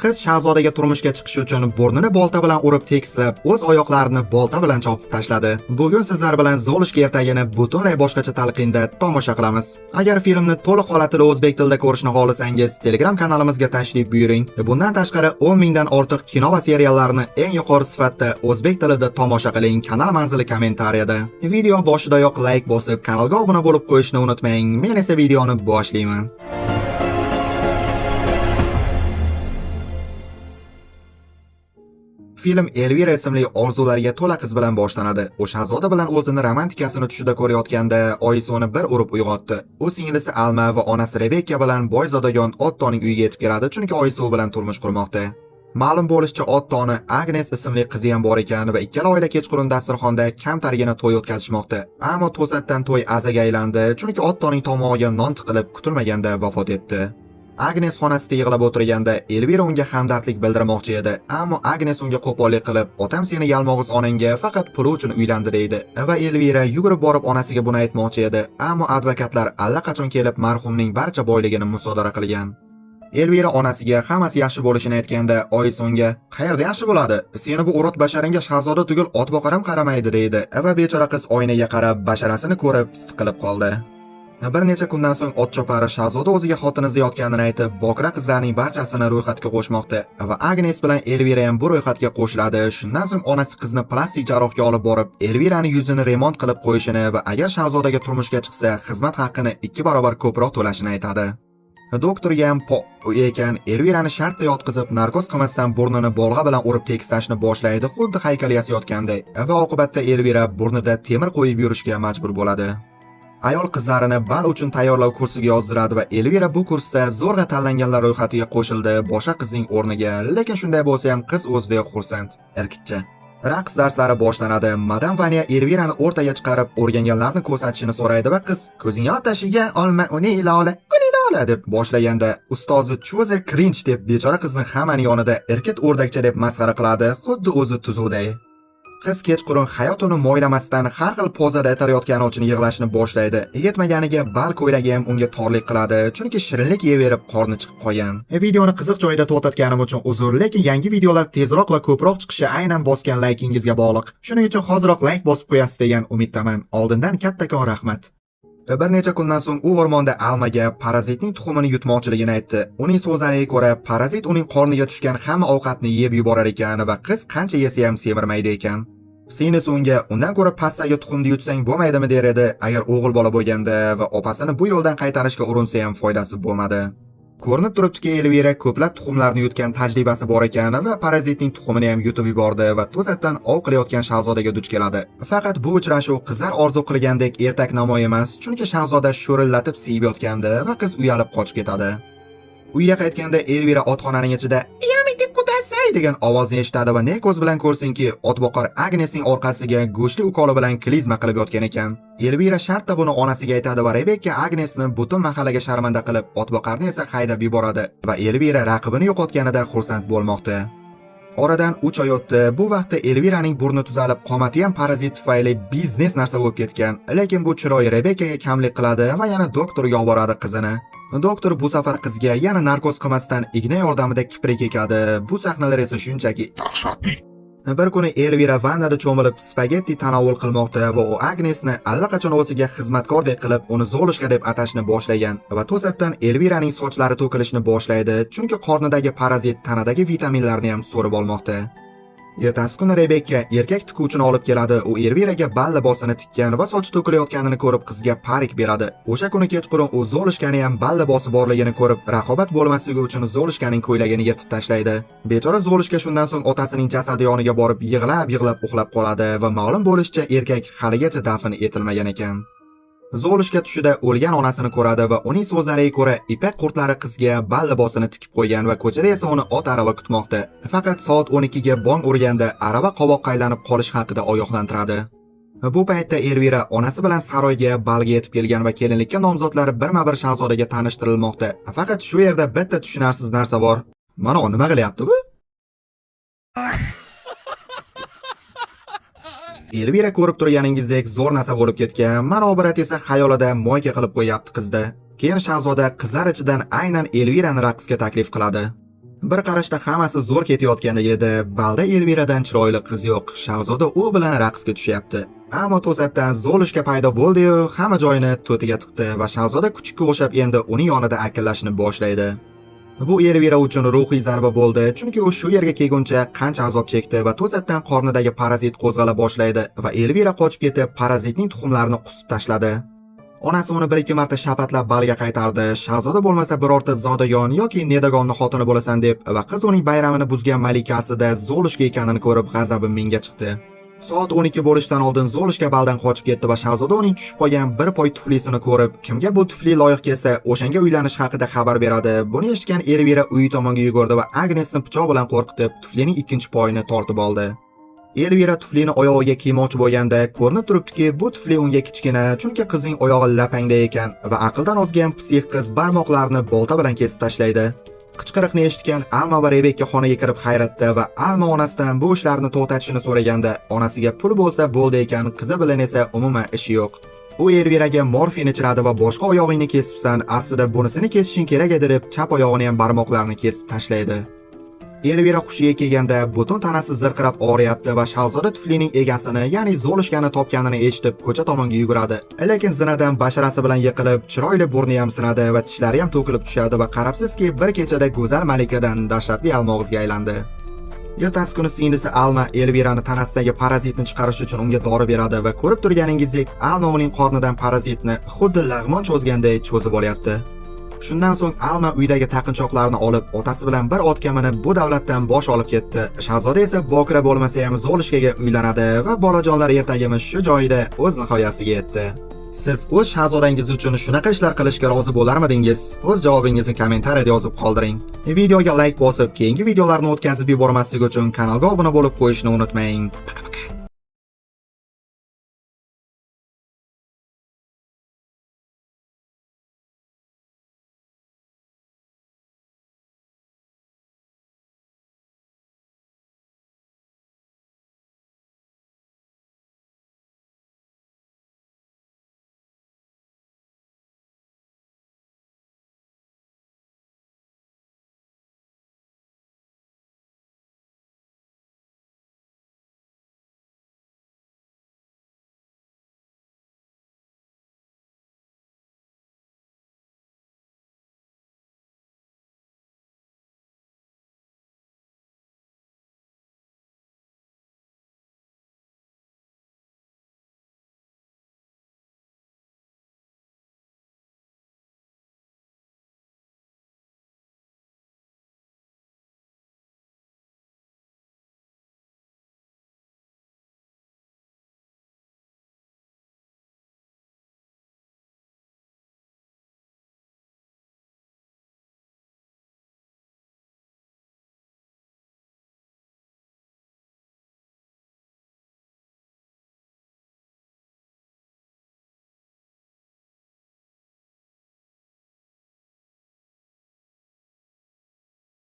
Qiz shahzodaga turmushga chiqish uchun burnini bolta bilan urib tekislab, o'z oyoqlarini bolta bilan chopib tashladi. Bugun sizlar bilan Zolushka ertagini butunlay boshqacha talqinda tomosha qilamiz. Agar filmni to'liq holatida o'zbek tilida ko'rishni xohlasangiz, Telegram kanalimizga tashrif buyuring. Bundan tashqari 10 mingdan ortiq kino va seriallarni eng yuqori sifatda o'zbek tilida tomosha qiling. Kanal manzili kommentariyada. Video boshidayoq like bosib, kanalga obuna bo'lib qo'yishni unutmang. Men esa videoni boshlayman. Film Elvira ismli orzularga to'la qiz bilan boshlanadi. U shahzoda bilan o'zini romantikasini tushida ko'rayotganda oyisi uni bir urib uyg'otdi. U singlisi Alma va onasi Rebekka bilan boyzodagon Ottoning uyiga yetib keladi, chunki oyisi u bilan turmush qurmoqda. Ma'lum bo'lishicha, Ottoni Agnes ismli qizi ham bor ekan va ikkala oila kechqurun dasturxonda kamtargina to'y o'tkazishmoqda. Ammo to'satdan to'y azaga aylandi, chunki Ottoning tomog'iga non tiqilib kutilmaganda vafot etdi. Agnes xonasida yig'lab o'tirganda Elvira unga hamdardlik bildirmoqchi edi, ammo Agnes unga qo'pollik qilib, "Otam seni yalmog'iz onangga faqat puli uchun uylandi" deydi. Va Elvira yugurib borib onasiga buni aytmoqchi edi, ammo advokatlar allaqachon kelib marhumning barcha boyligini musodara qilgan. Elvira onasiga hammasi yaxshi bo'lishini aytganda, oyisi unga "Qayerda yaxshi bo'ladi? Seni bu urot basharingga shahzoda tugul otboqar ham qaramaydi" deydi. Va bechora qiz oynaga qarab basharasini ko'rib siqilib qoldi. Bir necha kundan so'ng ot chopari shahzoda o'ziga xotin izlayotganini aytib, bokira qizlarning barchasini ro'yxatga qo'shmoqda va Agnes bilan Elvira ham bu ro'yxatga qo'shiladi. Shundan so'ng onasi qizni plastik jarrohga olib borib, Elvirani yuzini remont qilib qo'yishini va agar shahzodaga turmushga chiqsa, xizmat haqini 2 barobar ko'proq to'lashini aytadi. Doktorga ham po ekan, Elvirani shartta yotqizib, narkoz qilmasdan burnini bolg'a bilan urib tekislashni boshlaydi, xuddi haykal yasayotganday. Va oqibatda Elvira burnida temir qo'yib yurishga majbur bo'ladi. Ayol qizlarini bal uchun tayyorlov kursiga yozdiradi va Elvira bu kursda zo'rg'a tanlanganlar ro'yxatiga qo'shildi boshqa qizning o'rniga, lekin shunday bo'lsa ham qiz o'zidayoq xursand, erkitcha. Raqs darslari boshlanadi. Madam Vanya Elvirani o'rtaga chiqarib, o'rganganlarni ko'rsatishini so'raydi va qiz "Ko'zingga otashiga olma uni lola, guli lola" deb boshlaganda ustozi "Cho'za cringe" deb bechora qizni hammaning yonida erkit o'rdakcha deb masxara qiladi, xuddi o'zi tuzuvday. Qiz kechqurun hayot uni moylamasdan har xil pozada itarayotgani uchun yig'lashni boshlaydi. Yetmaganiga bal ko'ylagi ham unga torlik qiladi, chunki shirinlik yeyaverib qorni chiqib qolgan. Videoni qiziq joyida to'xtatganim uchun uzr, lekin yangi videolar tezroq va ko'proq chiqishi aynan bosgan laykingizga bog'liq. Shuning uchun hoziroq layk bosib qo'yasiz degan umiddaman. Oldindan kattakon rahmat. Bir necha kundan so'ng u o'rmonda Almaga parazitning tuxumini yutmoqchiligini aytdi. Uning so'zlariga ko'ra, parazit uning qorniga tushgan hamma ovqatni yeb yuborar ekan va qiz qancha yesa ham semirmaydi ekan. Singlisi unga undan ko'ra pastdagi tuxumni yutsang bo'lmaydimi der edi, agar o'g'il bola bo'lganda va opasini bu yo'ldan qaytarishga urinsa ham foydasi bo'lmadi. Ko'rinib turibdiki, Elvira ko'plab tuxumlarni yutgan tajribasi bor ekan va parazitning tuxumini ham yutib yubordi va to'satdan ov qilayotgan shahzodaga duch keladi. Faqat bu uchrashuv qizlar orzu qilgandek ertak namoyi emas, chunki shahzoda sho'rillatib siyib yotgandi va qiz uyalib qochib ketadi. Uyga qaytganda Elvira otxonaning ichida "Yamiti kudasay" degan ovozni eshitadi va ne ko'z bilan ko'rsinki, otboqar Agnesning orqasiga go'shtli ukoli bilan klizma qilib yotgan ekan. Elvira shartta buni onasiga aytadi va Rebekka Agnesni butun mahallaga sharmanda qilib, otboqarni esa haydab yuboradi va Elvira raqibini yo'qotganida xursand bo'lmoqda. Oradan 3 oy o'tdi. Bu vaqtda Elviraning burni tuzalib, qomati ham parazit tufayli biznes narsa bo'lib ketgan. Lekin bu chiroy Rebekkaga kamlik qiladi va yana doktorga olib boradi qizini. Doktor bu safar qizga yana narkoz qilmasdan igna yordamida kiprik ekadi. Bu sahnalar esa shunchaki dahshatli. Bir kuni Elvira vannada cho'milib spagetti tanovul qilmoqda va u Agnesni allaqachon o'ziga xizmatkordek qilib uni Zolushka deb atashni boshlagan va to'satdan Elviraning sochlari to'kilishni boshlaydi, chunki qornidagi parazit tanadagi vitaminlarni ham so'rib olmoqda. Ertasi kuni Rebekka erkak tikuvchini olib keladi. U Elviraga bal libosini tikkan va sochi to'kilayotganini ko'rib qizga parik beradi. O'sha kuni kechqurun u Zolushkani ham bal libosi borligini ko'rib, raqobat bo'lmasligi uchun Zolushkaning ko'ylagini yirtib tashlaydi. Bechora Zolushka shundan so'ng otasining jasadi yoniga borib yig'lab-yig'lab uxlab qoladi va ma'lum bo'lishicha erkak haligacha dafn etilmagan ekan. Zolushka tushida o'lgan onasini ko'radi va uning so'zlariga ko'ra ipak qurtlari qizga bal libosini tikib qo'ygan va ko'chada esa uni ot arava kutmoqda. Faqat soat 12 ga bong urganda arava qovoqqa aylanib qolish haqida ogohlantiradi. Bu paytda Elvira onasi bilan saroyga balga yetib kelgan va kelinlikka nomzodlar birma-bir shahzodaga tanishtirilmoqda. Faqat shu yerda bitta tushunarsiz narsa bor. Mana u nima qilyapti bu? Elvira ko'rib turganingizdek zo'r narsa bo'lib ketgan. Mana obrat esa xayolida moyka qilib qo'yapti qizda. Keyin shahzoda qizlar ichidan aynan Elvirani raqsga taklif qiladi. Bir qarashda hammasi zo'r ketayotgandek edi. Balda Elviradan chiroyli qiz yo'q. Shahzoda u bilan raqsga tushyapti. Ammo to'satdan Zolushka paydo bo'ldi-yu, hamma joyini to'tiga tiqdi va shahzoda kuchukka o'xshab endi uning yonida akillashni boshlaydi. Bu Elvira uchun ruhiy zarba bo'ldi, chunki u shu yerga kelguncha qancha azob chekdi va to'satdan qornidagi parazit qo'zg'ala boshlaydi va Elvira qochib ketib parazitning tuxumlarini qusib tashladi. Onasi uni bir ikki marta shapatlab balga qaytardi. Shahzoda bo'lmasa birorta zodagon yoki nedagonni xotini bo'lasan deb va qiz uning bayramini buzgan malikasida Zolushka ekanini ko'rib g'azabi mingga chiqdi. Soat 12 bo'lishdan oldin Zolushka baldan qochib ketdi va shahzoda uning tushib qolgan bir poy tuflisini ko'rib, kimga bu tufli loyiq kelsa, o'shanga uylanish haqida xabar beradi. Buni eshitgan Elvira uyi tomonga yugurdi va Agnesni pichoq bilan qo'rqitib, tuflining ikkinchi poyini tortib oldi. Elvira tuflini oyog'iga kiymoqchi bo'lganda, ko'rinib turibdiki, bu tufli unga kichkina, chunki qizning oyog'i lapangda ekan va aqldan ozgan псих qiz barmoqlarini bolta bilan kesib tashlaydi. Qichqiriqni eshitgan Alma va Rebekka xonaga kirib hayratda va Alma onasidan bu ishlarni to'xtatishini so'raganda, onasiga pul bo'lsa bo'ldi ekan, qizi bilan esa umuman ishi yo'q. U Elviraga morfin ichiradi va boshqa oyog'ingni kesibsan, aslida bunisini kesishing kerak edi deb chap oyog'ini ham barmoqlarini kesib tashlaydi. Elvira hushiga kelganda butun tanasi zirqirab og'riyapti va shahzoda tuflining egasini, ya'ni Zolushkani topganini eshitib ko'cha tomonga yuguradi. Lekin zinadan basharasi bilan yiqilib, chiroyli burni ham sinadi va tishlari ham to'kilib tushadi va qarabsizki, bir kechada go'zal malikadan dahshatli yalmog'izga aylandi. Ertasi kuni singlisi Alma Elvirani tanasidagi parazitni chiqarish uchun unga dori beradi va ko'rib turganingizdek, Alma uning qornidan parazitni xuddi lag'mon cho'zganday cho'zib olyapti. Shundan so'ng Alma uydagi taqinchoqlarni olib, otasi bilan bir otga minib bu davlatdan bosh olib ketdi. Shahzoda esa bokira bo'lmasa ham Zolushkaga uylanadi va bolajonlar ertagimiz shu joyida o'z nihoyasiga yetdi. Siz o'z shahzodangiz uchun shunaqa ishlar qilishga rozi bo'larmidingiz? O'z javobingizni kommentariyada yozib qoldiring. Videoga like bosib, keyingi videolarni o'tkazib yubormaslik uchun kanalga obuna bo'lib qo'yishni unutmang.